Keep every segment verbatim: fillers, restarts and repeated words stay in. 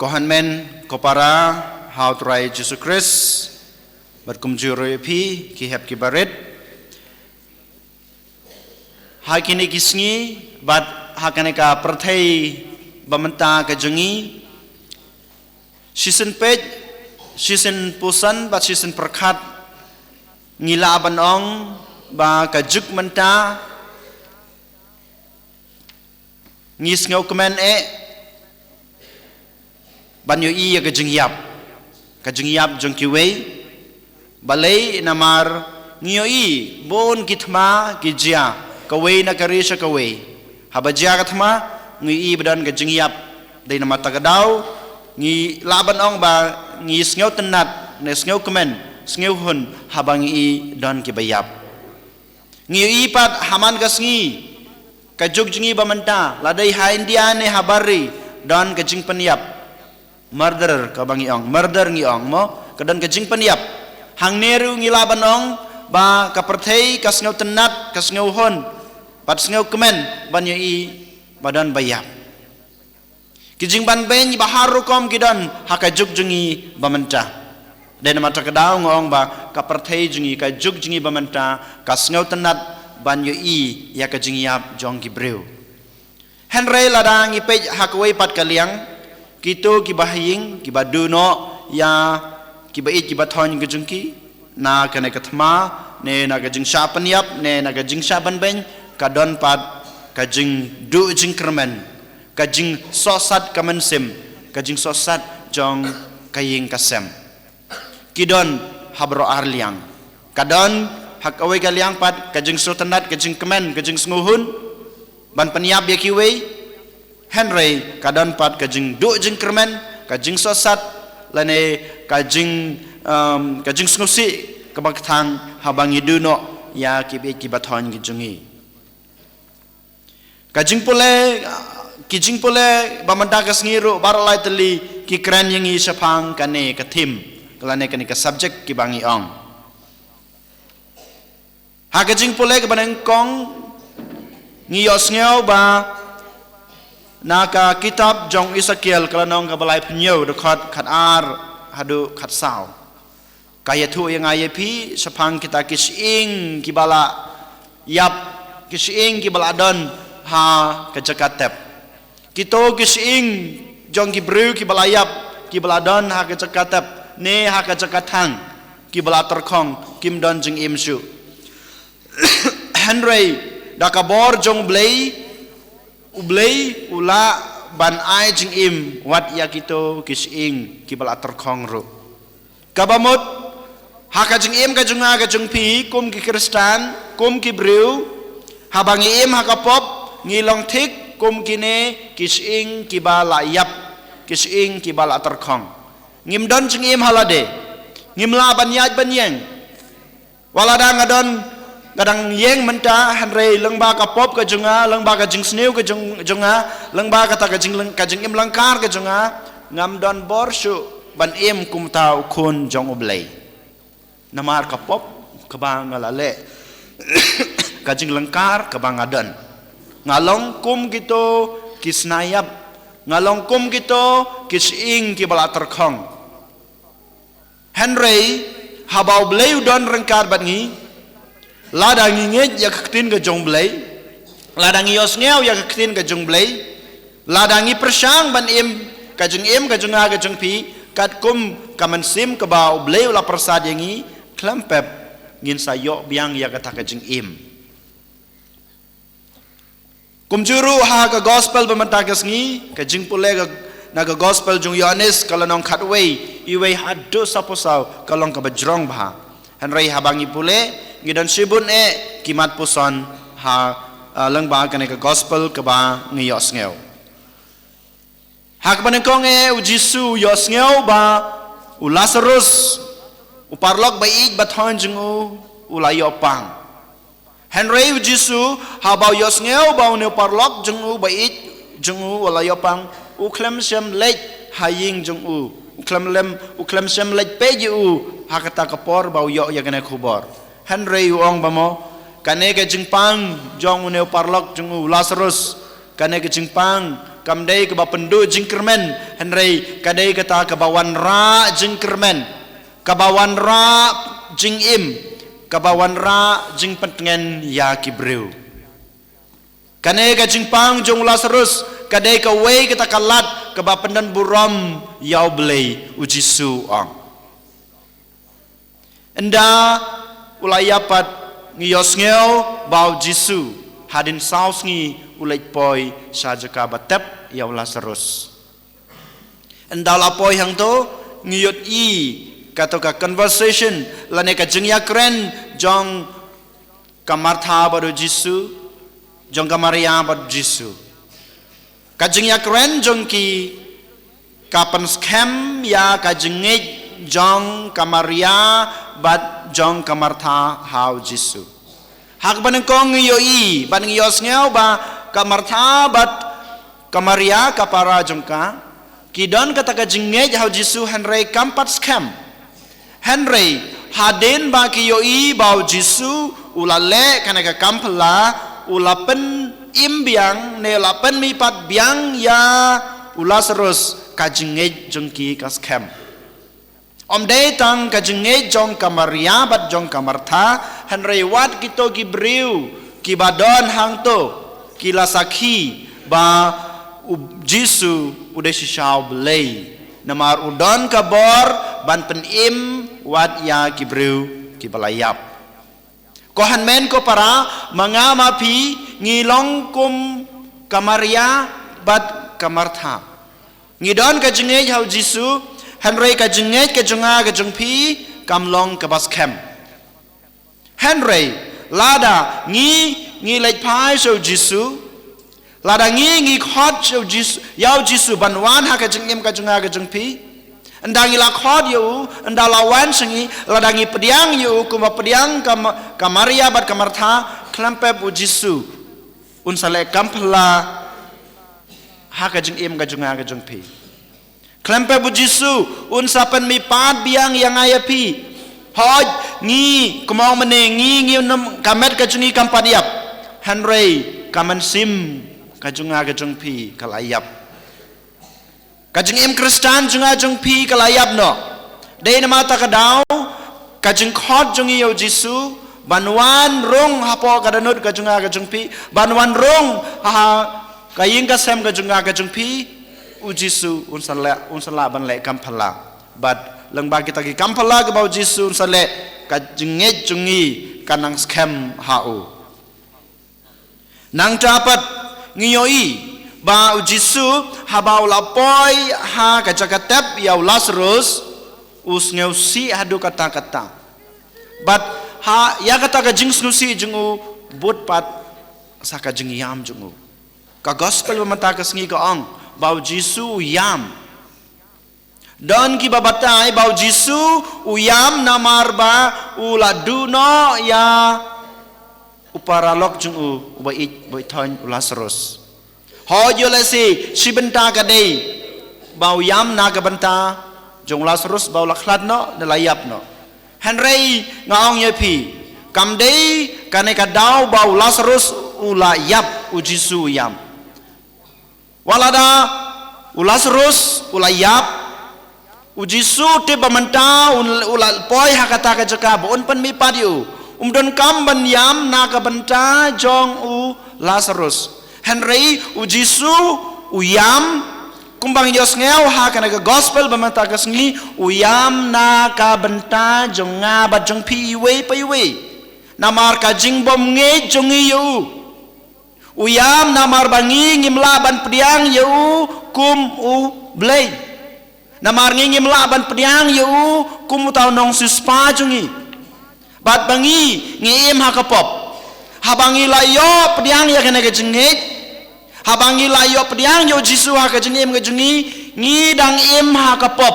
Ko hynmen ko para ha u Trai Jisu Khrist, bad kumjuh ruh ïa phi ki hep ki barit. Ha kine ki sngi bad ha kane ka pyrthei ba mynta ka jong ngi, shisien peit, shisien puson bad shisien pyrkhat, ngi lah ban ong ba ka juk mynta ngi sngewkmen eh ban ïohi ïa ka jingïap, ka jingïap jong kiwei. Balei? Namar ngi ïohi bun ki thma ki jia, kawei na ka ri sha kawei. Haba jia ka thma, ngi ïohi ba don ka jingïap. Dei namar kata ka daw ngi lah ban ong ba ngi sngewtynnad ne sngewkmen, sngewhun haba ngi ïohi don kiba ïap. Ngi ïohi pat ha man ka sngi, ka juk jong ngi ba mynta, lada ha India ne ha bar ri, don ka jingpynïap. Murder kaba ngi ong, murder ngi ong mo, ka don ka jingpynïap. Hangne ruh ngi lah ban ong ba ka pyrthei ka sngewtynnad, ka sngewhun, bad sngewkmen ban ïohi ba don ba ïap. Ki jingbanbeiñ ba har rukom ki don ha ka juk jong ngi ba mynta. Dei namar kata ka daw nga ong ba ka pyrthei jong ngi, ka juk jong ngi ba mynta, ka sngewtynnad ban ïohi ïa ka jingïap jong ki briew. Hynrei lada ngi peit ha kawei pat ka liang, kito kiba ha ïing, kiba duh noh ïa kiba ïeit kiba thoiñ ka jong ki, na kane ka thma, ne na ka jingshah pynïap, ne na ka jingshah banbeiñ, ka don pat ka jingduh jingkyrmen, ka jingsohsat ka mynsiem, ka jingsohsat jong ka ïing ka sem. Ki don ha baroh ar liang. Ka don ha kawei ka liang pat ka jingsngewtynnad, ka jingkmen, ka jingsngewhun ban pynïap ïa kiwei. Hynrei ka don pat ka jingduh jingkyrmen, ka jingsohsat, lane ka jing, um, ka jingsngewsih kaba kthang haba ngi duh noh ïa kiba ïeit kiba thoiñ ki jong ngi. Ka jingpule, ki jingpule ba mynta ka sngi ruh baroh lai tylli ki kren ïa ngi shaphang kane ka theme, lane kane ka subject kiba ngi ong. Ha ka jingpule kaba nyngkong ngi ïohsngew ba na ka kitab jong Esekiel ka lynnong kaba laiphew hynñiew, dkhot khatar haduh khatsaw. Ka ïathuh ïa nga ïa phi shaphang kita ki shyieng kiba la ïap, ki shyieng kiba la don ha ka jaka tep. Kito ki shyieng jong ki briew kiba la ïap, kiba la don ha ka jaka tep ne ha ka jaka thang, kiba la tyrkhong, kim don jingim shuh. Hynrei da ka bor jong U Blei, U Blei u lah ban ai jingim wat ïa kito ki shyieng kiba la tyrkhong ruh. Kaba mut, ha ka jingim ka jong nga ka jong phi, kum ki Khristan, kum ki briew, haba ngi im ha ka pop, ngi long thik kum kine ki shyieng kiba la ïap, ki shyieng kiba la tyrkhong. Ngim don jingim ha lade. Ngim lah ban ïaid ban ïeng. Wat lada nga don, nga dang ïeng mynta, hynrei lyngba ka pop ka jong nga, lyngba ka jingsniew ka jong, jong nga, lyngba kata ka jing, ka jingim lyngkar ka jong nga, ngam don bor shuh ban im kum uta u khun jong U Blei. Namar ka pop kaba nga la leh, ka jinglyngkar kaba nga don. Nga long kum kito ki sniap, nga long kum kito ki shyieng kiba la tyrkhong. Hynrei haba U Blei u don ryngkat bad ngi, lada ngi ngeit ïa ka ktien ka jong U Blei, lada ngi ïohsngew ïa ka ktien ka jong U Blei, lada ngi pyrshang ban im ka jingim ka jong nga ka jong phi katkum ka mynsiem kaba U Blei u la pyrsad ïa ngi, khlem pep ngin sa ïoh biang ïa kata ka jingim. Kumjuh ruh ha ka gospel ba mynta ka sngi, ka jingpule ka, na ka gospel jong u Ïoannis ka lynnong khatwei, iwei haduh saphew saw, ka long kaba jrong bha. Hynrei haba ngi pule, ngi don shibun eh ki mat puson ha, ah, lyngba kane ka gospel kaba ngi ïohsngew. Ha kaba nyngkong eh u Jisu u ïohsngew ba u Lasarus, u paralok ba ïeit ba thoiñ jong u, u la ïoh pang. Hynrei u Jisu, haba u ïohsngew ba une u paralok jong u ba ïeit jong u u la ïoh pang, u khlem shym leit ha ïing jong u, u khlem lem, u khlem shym leit peit ïa u ha kata ka por ba u ïoh ïa kane ka khubor. Hynrei u ong ba mo, kane ka jingpang jong une u paralok jong u Lasarus, kane ka jingpang Kam dei kaba pynduh jingkyrmen, hynrei ka dei kata kaba wanrah jingkyrmen, kaba wanrah jingim, kaba wanrah jingpyntngen ïa ki briew. Kane ka jingpang jong u Lasarus ka dei kawei kata ka lad kaba pyndonburom ïa U Blei, u Jisu u ong. Ynda u la ïap pat, ngi ïohsngew ba u Jisu hadien saw sngi u leit poi sha jaka ba tep ïa u Lasarus. Ynda u la poi hangto, ngi ïohi kata ka conversation lane ka jingïakren jong ka Martha bad u Jisu, jong ka Maria bad u Jisu. Ka jingïakren jong ki ka pynskhem ïa ka jingngeit jong ka Maria bad jong ka Martha ha u Jisu. Ha kaba nyngkong ngi ïohi bad ngi ïohsngew ba ka Martha bad ka Maria, ka para jong ka, ki don kata ka jingngeit ha u Jisu, hynrei kam pat skhem. Hynrei hadien ba ki ïohi ba u Jisu u la leh kane ka kam phylla, u la pynim biang ne u la pynmihpat biang ïa u Lasarus, ka jingngeit jong ki ka skhem. Ym dei tang ka jingngeit jong ka Maria bad jong ka Martha, hynrei wat kito ki briew kiba don hangto ki la sakhi ba u Jisu u dei shisha U Blei, namar u don ka bor ban pynim wat ïa ki briew kiba la ïap. Ko hynmen ko para, ma nga ma phi ngi long kum ka Maria bad ka Martha. Ngi don ka jingngeit ha u Jisu, hynrei ka jingngeit ka jong nga ka jong phi kam long kaba skhem. Hynrei lada ngi, ngi leit phai sha u Jisu, lada ngi, ngi khot sha u Jisu, ïa u Jisu ban wan ha ka jingim ka jong nga ka jong phi, ynda ngi la khot ïa u, ynda la wan sha ngi, lada ngi pdiang ïa u kumba pdiang ka Ma-, ka Maria bad ka Martha, khlem pep u Jisu un sa leh kam phylla ha ka jingim ka jong nga ka jong phi. Khlem pep u Jisu un sa pynmihpat biang ïa nga ïa phi. Hooid, ngi, kumno mynne ngi, ngi nym, ka met ka jong ngi kam pat ïap, hynrei ka mynsiem ka jong nga ka jong phi ka la ïap. Ka jingim Khristan jong nga jong phi ka la ïap noh. Dei namar kata ka daw ka jingkhot jong ngi ïa u Jisu ban wan rung hapoh ka dohnud ka jong nga ka jong phi, ban wan rung ha ka ïing ka sem ka jong nga ka jong phi, u Jisu un sa leh, un sa lah ban leh kam phylla. Bad lyngba kita ki kam phylla kaba u Jisu un sa leh, ka jingngeit jong ngi kan nang skhem ha u. Nangta pat ngi ïohi ba u Jisu haba u la poi ha ka jaka tep ïa u Lasarus, u sngewsih haduh katta katta. Bad ha ïa kata ka jingsngewsih jong u bud pat sa ka jingïam jong u. Ka gospel ba mynta ka sngi ka ong ba u Jisu u ïam. Don kiba batai ba u Jisu u ïam namar ba u la duh noh ïa u paralok jong u, uba ïeit, uba ïeit thon, u Lasarus. Hooid, ïoh lehse shi bynta ka dei ba u ïam na ka bynta jong u Lasarus ba u la khlad noh ne la ïap noh. Hynrei nga ong ïa phi, kam dei kane ka daw ba u Lasarus u la ïap, u Jisu u ïam. Wat lada u Lasarus u la ïap, u Jisu tip ba mynta u, u la poi ha kata ka jaka ba un pynmihpat ïa u. Um donkam ban ïam na ka bynta jong u Lasarus. Hynrei u Jisu u ïam, kumba ngi ïohsngew ha kane ka gospel ba mynta ka sngi, u ïam na ka bynta jong nga bad jong phi iwei pa iwei. Namar ka jingbymngeit jong ngi ïa u. U ïam namar ba ngi ngim lah ban pdiang ïa u kum u Blei. Namar ngi ngim lah ban pdiang ïa u kum uta u nongsiewspah jong ngi. Bad ba ngi, ngi im ha ka pop. Haba ngi la ïoh pdiang ïa kane ka jingngeit, haba ngi la ïoh pdiang ïa u Jisu ha ka jingim ka jong ngi, ngi dang im ha ka pop.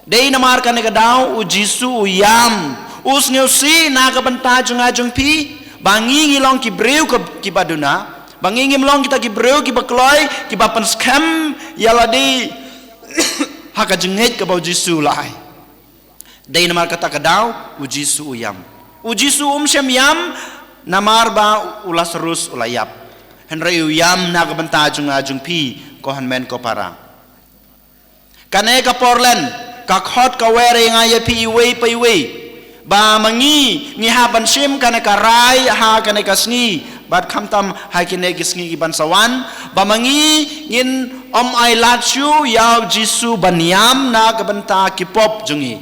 Dei namar kane ka daw u Jisu u ïam, u sngewsih na ka bynta jong nga jong phi, ba ngi ngi long ki briew ka, kiba duna, ba ngi ngim long kita ki briew kiba kloi, kiba pynskhem ïa lade ha ka jingngeit kaba u Jisu u la ai. Dei namar kata ka daw u Jisu u ïam. U Jisu um shym ïam namar ba u Lasarus u la ïap. Hynrei u ïam na ka bynta jong nga jong phi, Ko hynmen ko para, kane ka por len ka khot ka wer ïa nga ïa phi iwei pa iwei, ba ma ngi ngi hap ban shim kane ka rai ha kane ka sngi bad khamtam ha kine ki sngi ki ban sa wan, ba ma ngi ngin ym ailad shuh ïa u Jisu ban ïam na ka bynta ki pop jong ngi.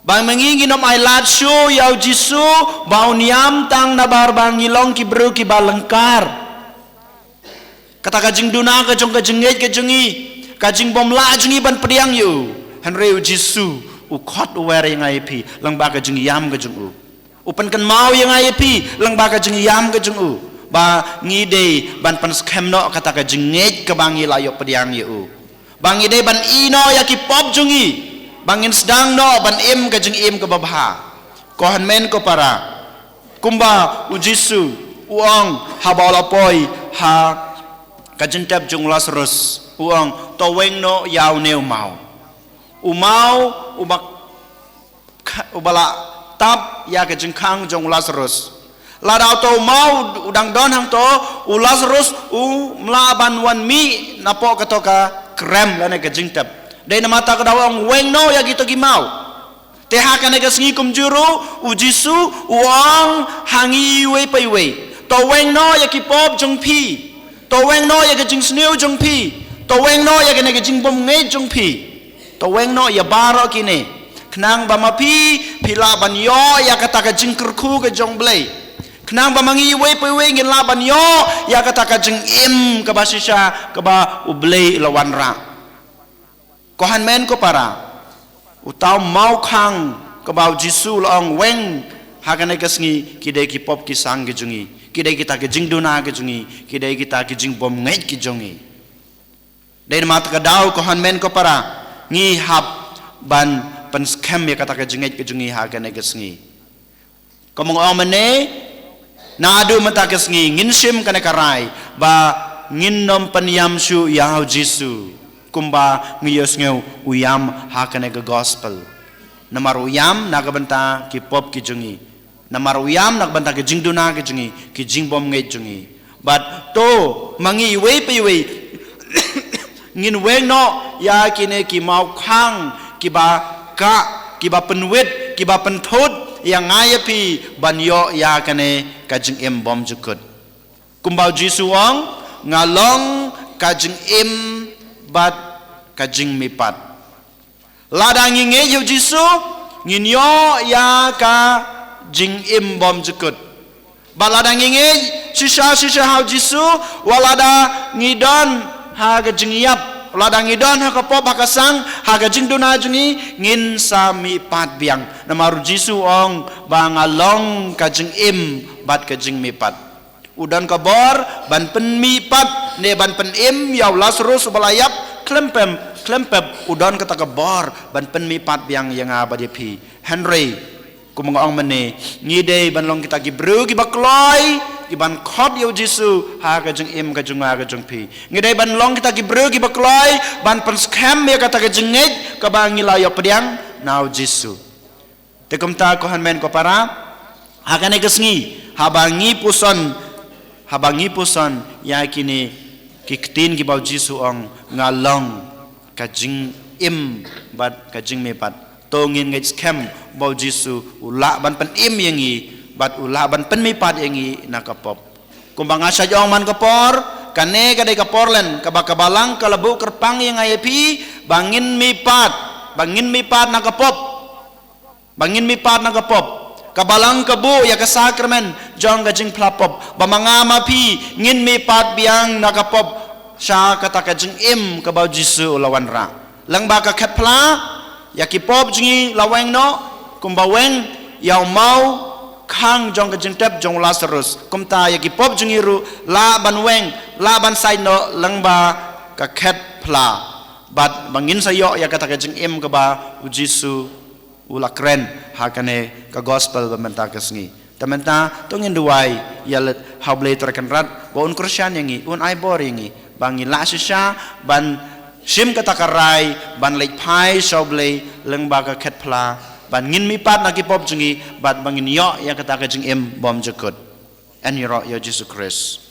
Ba ma ngi ngin ym ailad shuh ïa u Jisu ba un ïam tang nabar ba ngi long ki briew ki ba lyngkar. Kata ka jingduna ka jong ka jingngeit ka jong ngi, ka jingbymlah jong ngi ban pdiang ïa u. Hynrei u Jisu u khot u wer ïa nga ïa phi lyngba ka jingïam ka jong u. U pynkynmaw ïa nga ïa phi lyngba ka jingïam ka jong u, ba ngi dei ban pynskhem noh kata ka jingngeit kaba ngi la ïoh pdiang ïa u. Ba ngi dei ban ïeh noh ïa ki pop jong ngi, ba ngin sdang noh ban im ka jingim kaba bha. Ko hynmen ko para, kumba u Jisu u ong haba u la poi ha ka jingtep jong u Lasarus, u ong, "To weng noh ïa une u maw." U maw uba kha-, uba la tap ïa ka jingkhang jong u Lasarus. Lada uto u maw u dang don hangto, u Lasarus um lah ban wan mih napoh kato ka krem lane ka jingtep. Dei namar kata ka daw u ong, "Weng noh ïa kito ki maw." Te ha kane ka sngi kumjuh ruh u Jisu u ong ha ngi iwei pa iwei, "To weng noh ïa ki pop jong phi. To weng noh ïa ka jingsniew jong phi. To weng noh ïa kane ka jingbymngeit jong phi. To weng noh ïa baroh kine, khnang ba ma phi phi lah ban ïoh ïa kata ka jingkyrkhu ka jong u Blei, khnang ba ma ngi iwei pa iwei ngin lah ban ïoh ïa kata ka jingim kaba shisha kaba u Blei u la wanrah." Ko hynmen ko para, uto u maw khang kaba u Jisu u la ong, "Weng ha kane ka sngi," ki dei ki pop ki sang ki jong ngi, ki dei kita ki jingduna ki jong ngi, ki dei kita ki jingbymngeit ki jong ngi. Dei namar kata ka daw ko hynmen ko para, ngi hap ban pynskhem ïa kata ka jingngeit ka jong ngi ha kane ka sngi. Kumba nga ong mynne, naduh mynta ka sngi ngin shim kane ka rai ba ngin ym pynïam shuh ïa u Jisu kumba ngi ïohsngew u ïam ha kane ka gospel. Namar u ïam na ka bynta ki pop ki jong ngi. Namar u ïam na ka bynta ki jingduna ki jong ngi, ki jingbymngeit jong ngi. Bad to ma ngi iwei pa iwei ngin weng noh ïa kine ki maw khang kiba kah, kiba pynwit, kiba pynthut ïa nga ïa phi ban ïoh ïa kane ka jingim bymjukut. Kumba u Jisu u ong, "Nga long ka jingim bad ka jingmihpat." Lada ngi ngeit ïa u Jisu, ngin ïoh ïa ka jingim bymjukut. Bad lada ngi ngeit shisha shisha ha u Jisu, wat lada ngi don ha ka jingïap, lada ngi don ha ka pop ha ka sang, ha ka jingduna jong ngi, ngin sa mihpat biang. Namar u Jisu u ong ba, "Nga long ka jingim bad ka jingmihpat." U don ka bor ban pynmihpat ne ban pynim ïa u Lasarus uba la ïap, khlem pep, khlem pep u don kata ka bor ban pynmihpat biang ïa nga bad ïa phi. Hynrei kumba nga ong mynne, ngi dei ban long kita ki briew kiba kloi, kiban khot ïa u Jisu ha ka jingim ka jong nga ka jong phi. Ngi dei ban long kita ki briew kiba kloi ban pynskhem ïa kata ka jingngeit kaba ngi la ïoh pdiang na u Jisu. Te kumta ko hynmen ko para, ha kane ka sngi, haba ngi puson, haba ngi puson ïa kine ki ktien kiba u Jisu u ong, "Nga long ka jingim bad ka jingmihpat." To ngin ngeit skhem ba u Jisu u lah ban pynim ïa ngi bad u lah ban pynmihpat ïa ngi na ka pop. Kumba nga shait ong man ka por, kane ka dei ka por len kaba ka Balang ka la buh kyrpang ïa nga ïa phi ba ngin mihpat, ba ngin mihpat na ka pop. Ba ngin mihpat na ka pop. Ka Balang ka buh ïa ka sakramen jong ka jingphla pop, ba ma nga ma phi ngin mihpat biang na ka pop sha kata ka jingim kaba u Jisu u la wanrah. Lyngba ka khet phla, ïa ki pop jong ngi la weng noh, kumba weng ïa u maw khang jong ka jingtep jong u Lasarus, kumta ïa ki pop jong ngi ruh lah ban weng, lah ban sait noh lyngba ka khet phla. Bad ba ngin sa ïoh ïa kata ka jingim kaba u Jisu u la kren ha kane ka gospel ba mynta ka sngi. Te mynta to ngin duwai ïa lade ha u Blei Trai Kynrad ba un kyrshan ïa ngi, un ai bor ïa ngi, ba ngin lah shisha ban shim kata ka rai ban leit phai sha u Blei lyngba ka khet phla, ban ngin mihpat na ki pop jong ngi bad ba ngin ïoh ïa kata ka jingim bymjukut. Yn ïaroh ïa u Jisu Khrist.